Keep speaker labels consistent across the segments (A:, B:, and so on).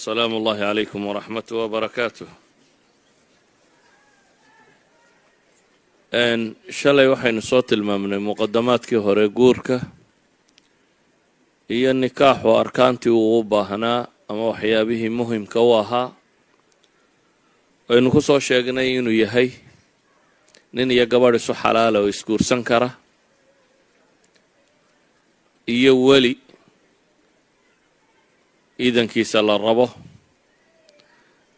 A: Salaamu ullahi calaykum waraxmatuh wabarakaatuh. Shalay waxaynu soo tilmaamnay muqadamaadkii hore guurka iyo nikaaxu arkaantii uu u baahnaa ama waxyaabihii muhimka u ahaa. Aynu ku soo sheegnay inuu yahay nin iyo gabadh isu xalaala oo isguursan kara, iyo weli iidankiisa la rabo,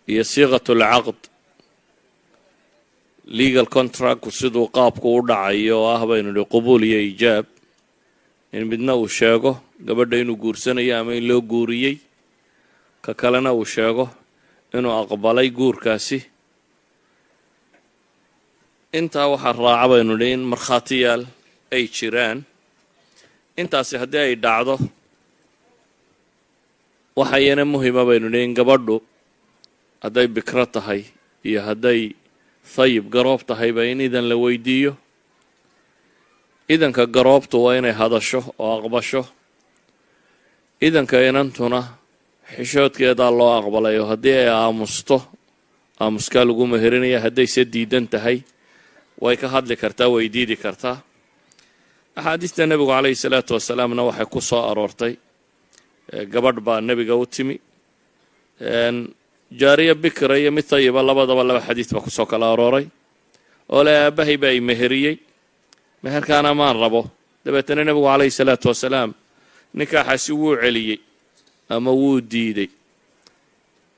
A: iyo siiqatulcaqd, legal contractku siduu qaabku u dhacayo, oo ah baynu nihi qubuul iyo iijaab, in midna uu sheego gabadha inuu guursanayo ama in loo guuriyey, ka kalena uu sheego inuu aqbalay guurkaasi. Intaa waxaa raaca baynu nihi in markhaatiyaal ay jiraan. Intaasi haddii ay dhacdo, waxayana muhima baynu nihi in gabadhu hadday bikro tahay iyo hadday thayib garoob tahayba in idan la weydiiyo. Idanka garoobtu waa inay hadasho oo aqbasho, idanka inantuna xishoodkeedaa loo aqbalay, oo haddii ay aamusto aamuskaa lagu meherinaya, haddayse diidan tahay way ka hadli kartaa, way diidi kartaa. Axaadiista nebigu calayhi salaatu wasalaamna waxay ku soo aroortay gabadh baa nebiga u timi, jaariya bikra iyo mid tayiba, labadaba laba xadiis baa kusoo kala arooray, oo le aabbahay baa i meheriyey, meherkaana maan rabo. Dabeetana nebigu calayhi salaatu wasalaam nikaaxaasi wuu celiyey ama wuu diiday.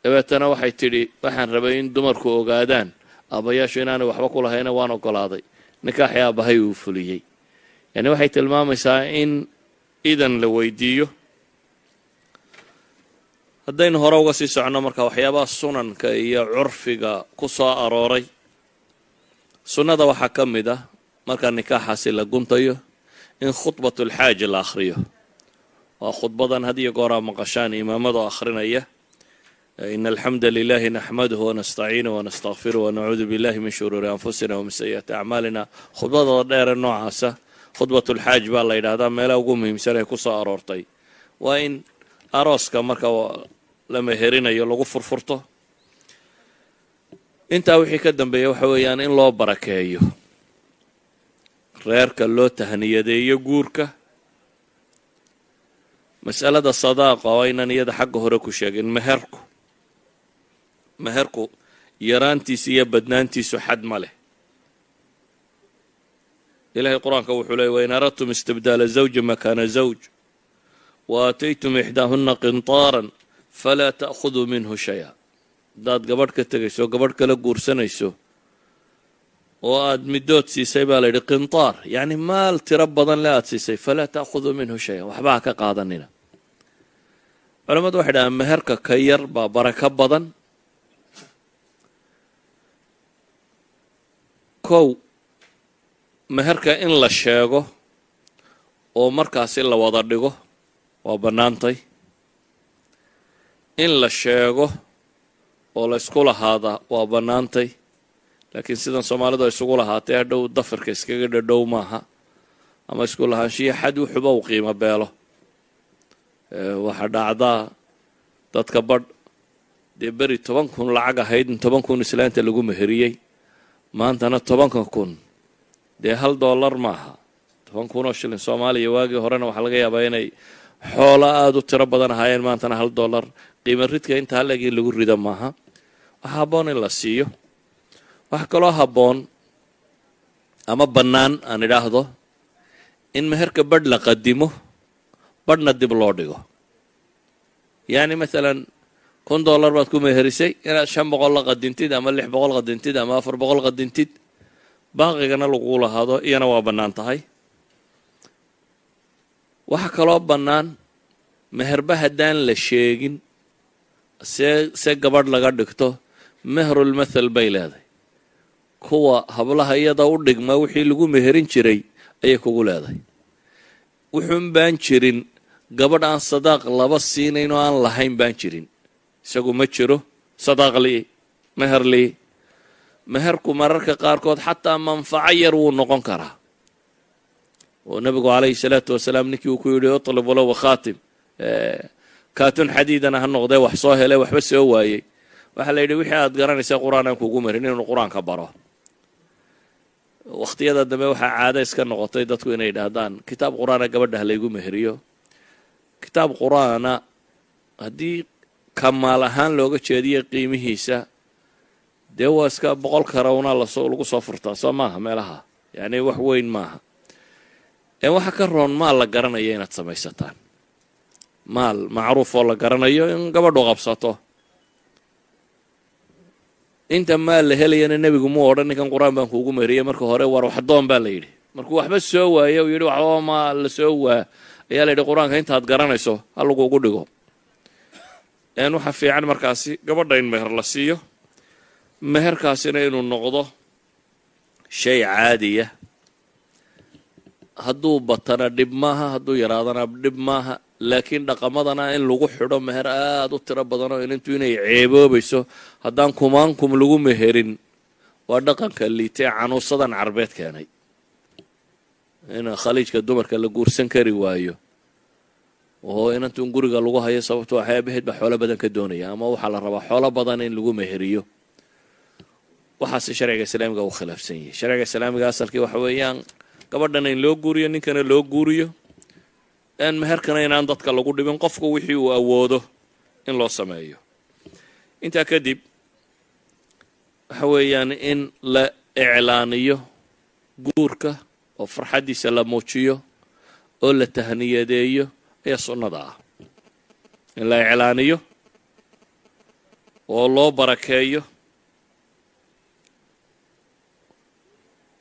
A: Dabeetana waxay tidhi, waxaan rabay in dumarku ogaadaan aabbayaashu inaanay waxba ku lahayna, waan ogolaaday nikaaxii aabbahay uu fuliyey. Yani waxay tilmaamaysaa in idan la weydiiyo. Haddaynu hore uga sii soconno marka waxyaabaha sunanka iyo curfiga ku soo arooray, sunnada waxaa ka mid ah marka nikaaxaasi la guntayo in khudbatulxaaj la akhriyo. Waa khudbadan had iyo gooraa maqashaan imaamado akhrinaya: ina alxamda lilahi naxmaduhu wanastaciinuh wanastakfiruh wanacuudu billahi min shuruuri anfusina wamin sayi'aati acmaalina. Khudbadooda dheere noocaasa khudbatulxaaj baa la yidhahdaa. Meelaha ugu muhiimsan ee ku soo aroortay waa in arooska marka la meherinayo lagu furfurto. Intaa wixii ka dambeeya waxa weeyaan in loo barakeeyo reerka, loo tahniyadeeyo guurka. Masalada sadaaqa oo aynan iyada xagga hore ku sheegin, meherku yaraantiisu iyo badnaantiisu xad ma leh. Ilahay qur-aanka wuxuu leey: wain aradtum istibdaala zawji makaana zawj wa aataytum ixdaahuna qintaaran falaa ta'khuduu minhu shaya. Haddaad gabadh ka tegayso, gabadh kala guursanayso, oo aad middood siisay, baa la yidhi, qintaar, yacni maal tiro badan le aad siisay, falaa ta'khuduu minhu shaya, waxba ha ka qaadanina. Culammadu waxay dhahaan meherka ka yar baa barako badan. Kow, meherka in la sheego oo markaasi la wada dhigo waa bannaantay. In la sheego oo la ysku lahaadaa waa bannaantay, laakiin sidan soomaalidu ay isugu lahaatay hadhow dafirka iskaga dhadhow maaha, ama isku lahaanshiya xad wuxuba u qiimo beelo. Waxaa dhacdaa dadka badh dee beri 10,000 lacag ahayd in 10,000 islaanta lagu meheriyey, maantana 10-ka kun dee $1 maaha. 10,000 oo shilin Soomaaliya waagii horena waxaa laga yaabaa inay xoolo aada u tiro badan ahaayeen, maantana $1 qiimo ridka inta haleg in lagu rido maaha. Waxaa habboon in la siiyo. Waxaa kaloo habboon ama bannaan aan idhaahdo in meherka badh la qadimo, badhna dib loo dhigo. Yacni maalan $1,000 baad ku meherisay, inaad 500 la qadintid ama 600 qadintid ama 400 qadintid, baaqigana lagu lahaado, iyana waa bannaan tahay. Waxaa kaloo bannaan meherba haddaan la sheegin see gabadh laga dhigto, mehrulmathal bay leedahay. Kuwa hablaha iyada u dhigma wixii lagu meherin jiray ayay kugu leedahay. Wuxuun baan jirin gabadh aan sadaaq laba siinayn oo aan lahayn baan jirin, isagu ma jiro sadaaq lii meher lii. Meherku mararka qaarkood xataa manfaco yar wuu noqon karaa, oo nebigu calayhi salaatu wasalaam ninkii uu ku yidhi utlib walow khaatim. Kaatun xadiidana ha noqdee, wax soo hele, waxba soo waayey. Waxaa la yidhi, wixii aad garanaysaa Qur-aan aan kugu marin, inuu Qur-aanka baro. Wakhtiyada dambe waxaa caado iska noqotay dadku inay yidhaahdaan, kitaab Qur-aana gabadha ha laygu meheriyo. Kitaab Qur-aana haddii kamaal ahaan looga jeediyo qiimihiisa, dee waa iska 100 karawna lasoo lagu soo furtaa, soo maaha? Meelaha yacni wax weyn maaha. Waxa ka roon maal la garanayo inaad samaysataan, maal macruuf oo la garanayo in gabadhu qabsato. Inta maal la helayana, nebigu mu odhan, ninkan Qur-aan baan kuugu meheriyey. Marka hore, war waxdoon baa la yidhi. Markuu waxba soo waaye, uu yidhi waxba ma la soo waa, ayaa la yidhi, Qur-aanka intaad garanayso ha lagugu dhigo. Waxaa fiican markaasi gabadha in meher la siiyo, meherkaasina inuu noqdo shay caadiya. Hadduu batana dhib maaha, hadduu yaraadana dhib maaha. Laakiin dhaqamadana in lagu xidho meher aada u tiro badan oo inantu inay ceeboobayso haddaan kumaankum lagu meherin, waa dhaqanka liitee canuusadan Carbeed keenay, in Khaliijka dumarka la guursan kari waayo oo inantu in guriga lagu hayo, sababto waxay aabaheed baa xoolo badan ka doonaya, ama waxaa la rabaa xoolo badan in lagu meheriyo. Waxaase sharciga Islaamiga uu khilaafsan yahay. Sharciga Islaamiga asalkii waxa weeyaan gabadhana in loo guuriyo, ninkana loo guuriyo, meherkana inaan dadka lagu dhibin, qofku wixii uu awoodo in loo sameeyo. Intaa kadib waxa weeyaan in la iclaaniyo guurka oo farxaddiisa la muujiyo oo la tahniyadeeyo ayaa sunnada ah, in la iclaaniyo oo loo barakeeyo.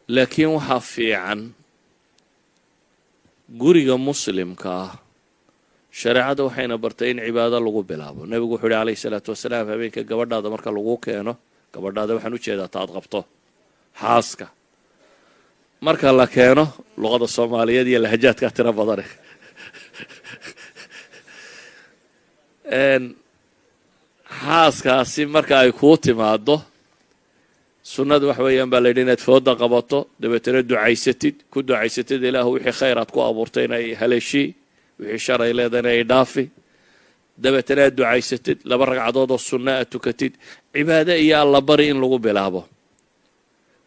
A: Laakiin waxaa fiican guriga Muslimka ah, shareecada waxayna bartay in cibaado lagu bilaabo. Nebigu wuxuu yihi, calayhi salaatu wasalaam, habeenka gabadhaada marka lagu keeno, gabadhaada waxaan ujeedaa ta aad qabto, xaaska marka la keeno, luqada Soomaaliyeed iyo lahajaadkaa tiro badane, xaaskaasi marka ay kuu timaado, sunnadu waxa weeyaan baa la yidhi inaad fooda qabato, dabeetana ducaysatid, ku ducaysatid, Ilaahu wixii khayr aad ku abuurtay inay haleeshii, wixii shar ay leedahayna ay dhaafi. Dabeetana aad ducaysatid, 2 ragcadood oo sunno aad tukatid, cibaado iyo allabari in lagu bilaabo.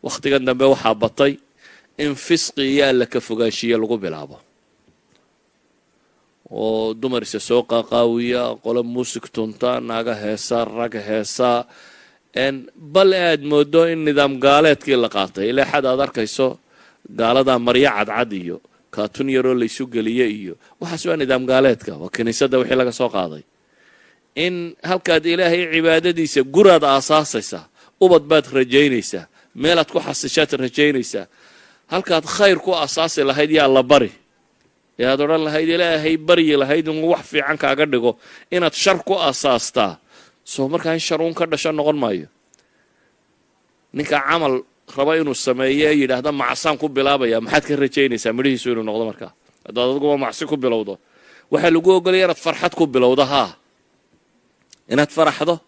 A: Wakhtigan dambe waxaa batay in fisqi iyo Alla ka fogaanshiye lagu bilaabo, oo dumar isa soo qaaqaawiya, qolo muusig tunta, naaga heesa, rag heesa, bal aad moodo in nidaam gaaleedkii la qaatay, ilaa xad aad arkayso gaaladaa maryo cadcad iyo kaatun yaroo laysu geliye iyo waxaas. Waa nidaam gaaleedka, waa kiniisadda wixii laga soo qaaday. In halkaad Ilaahay cibaadadiisa, guraad aasaasaysaa, ubad baad rajaynaysaa, meelaad ku xasishaad rajaynaysaa, halkaad khayr ku asaasi lahayd yaa la bari ee aad odhan lahayd, Ilaahay baryi lahayd inuu wax fiican kaaga dhigo, inaad shar ku asaastaa, soo markaa in shar uun ka dhasho noqon maayo. Ninka camal raba inuu sameeyo ee yidhaahda macsaan ku bilaabaya, maxaad ka rajaynaysaa midhihiisu inuu noqdo? Markaa haddaad adiguba macsi ku bilowdo, waxaa lagu ogolaya inaad farxad ku bilowdo, haa, inaad faraxdo.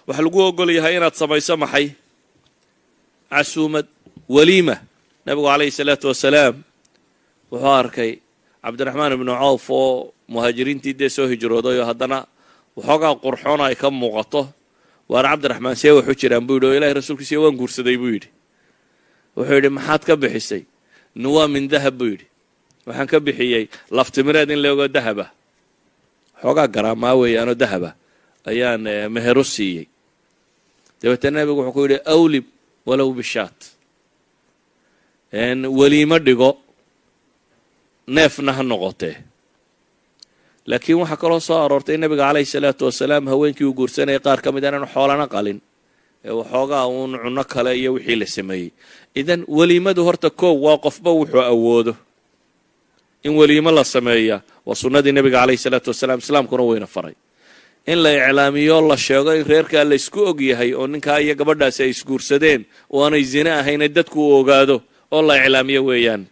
A: Waxaa lagu ogol yahay inaad samayso maxay? Casuumad, waliima. Nabigu, calayhi salaatu wasalaam, wuxuu arkay Cabdiraxmaan ibnu Cawf oo muhaajiriintii dee soo hijrooday oo haddana waxoogaa qurxoon ay ka muuqato. Waar Cabdiraxmaan, see waxu jiraan? buu yidhi. Oo Ilahay rasuulkiisiya, waan guursaday, buu yidhi. Wuxuu yidhi, maxaad ka bixisay? Nuwaa min dahab, buu yidhi. Waxaan ka bixiyey laftimireed in leego dahaba, xoogaa garaamaa weeyaanoo dahaba ayaan meheru siiyey. Dabeetana nabigu wuxuu ku yidhi, awlib walow bishaat, weliimo dhigo, neefna ha noqotee. Laakiin waxaa kaloo soo aroortay nabiga, calayhi salaatu wasalaam, haweenkii uu guursanayay qaar ka mid inaanu xoolana qalin ee waxoogaa uun cunno kale iyo wixii la sameeyey. Idan weliimadu horta koow waa qofba wuxuu awoodo in weliimo la sameeya, waa sunnadii nebiga, calayhi salaatu wasalaam, Islaamkuna weyna faray. In la iclaamiyo, la sheego in reerkaa la isku og yahay oo ninkaa iyo gabadhaasi ay isguursadeen oo aanay zine ahayne, dadku uu ogaado oo la iclaamiyo weeyaan.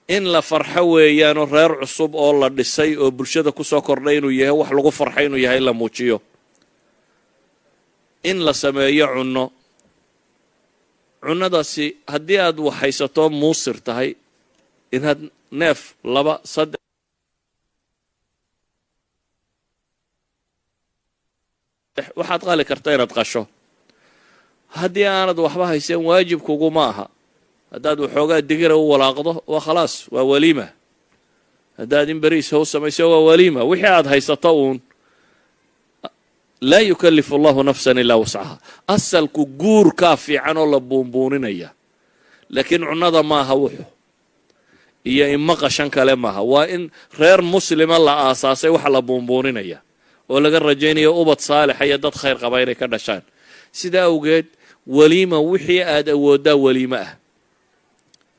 A: In la farxo weeyaanoo reer cusub oo la dhisay oo bulshada kusoo kordhay inuu yahay, wax lagu farxay inuu yahay la muujiyo. In la sameeyo cunno. Cunnadaasi haddii aad waxaysato, muusir tahay, inaad neef, laba, saddex. Waxaad qali karta inaad qasho. Haddii aanad waxba hayseen, waajibkuguma aha. Haddaad waxoogaa digira u walaaqdo, waa khalaas, waa waliima. Haddaad in beriis how samayso, waa waliima. Wixii aad haysato uun. Laa يكلف الله نفسا إلا وسعها. Asalku guurkaa fiican oo la buunbuuninaya, laakiin cunada maaha wuxu iyo ima qashan kale maaha. Waa in reer muslima la aasaasay waxa la buunbuuninaya oo laga rajaynayo ubad saalixa iyo dad khayr qaba inay ka dhashaan. Sidaa awgeed, waliima wixii aad awooddaa waliime ah,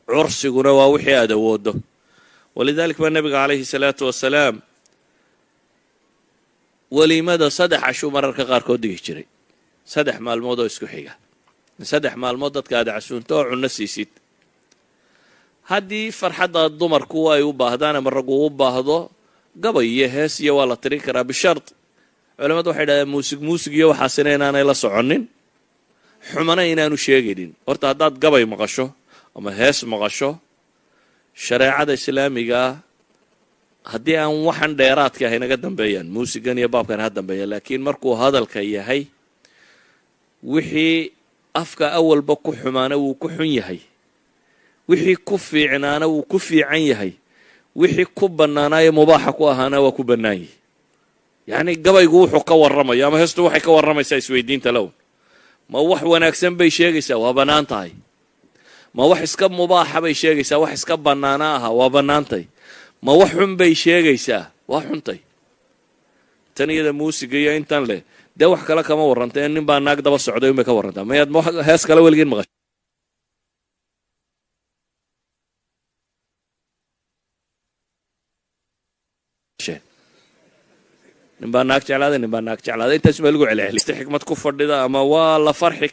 A: cursiguna waa wixii aad awooddo. ولذلك baa nabiga عليه الصلاة والسلام waliimada 3 cashuu mararka qaarkood dhigi jiray, 3 maalmood oo isku xiga, 3 maalmood dadka aad casuunto oo cunno siisid. Haddii farxadda dumarku ay u baahdaan ama raggu u baahdo, gabay iyo hees iyo waa la tirin karaa, بشرط culamadu waxay dhahdeen muusig muusig iyo waxaasina inaanay la soconin, xumana inaanu sheegaynin. Horta haddaad gabay maqasho ama hees maqasho, shareecada islaamigaa haddii aan waxan dheeraadka ah inaga dambeeyaan, muusigan iyo baabkan ha dambeeya, laakiin markuu hadalka yahay, wixii afka awalba ku xumaana wuu ku xun yahay, wixii ku fiicnaana wuu ku fiican yahay, wixii ku bannaanaayo mubaaxa ku ahaana waa ku bannaan yahay. Yacni gabaygu wuxuu ka warramayo ama heestu waxay ka warramaysaa isweydiinta lown. Ma wax wanaagsan bay sheegaysaa? Waa bannaan tahay. Ma wax iska mubaaxa bay sheegaysaa? Wax iska bannaana aha, waa bannaantay. Ma wax xun bay sheegaysaa? Waa xuntay. Tan iyada muusiga iyo intan leh dee wax kale kama warranta ee nin baa naag daba socday unbay ka warrantaa. Mayaad hees kale weligiin maqasheen? Nin baa naag jeclaaday, nin baa naag jeclaaday, intaas baa lagu celceliy. Xikmad ku fadhida ama waa la farxi.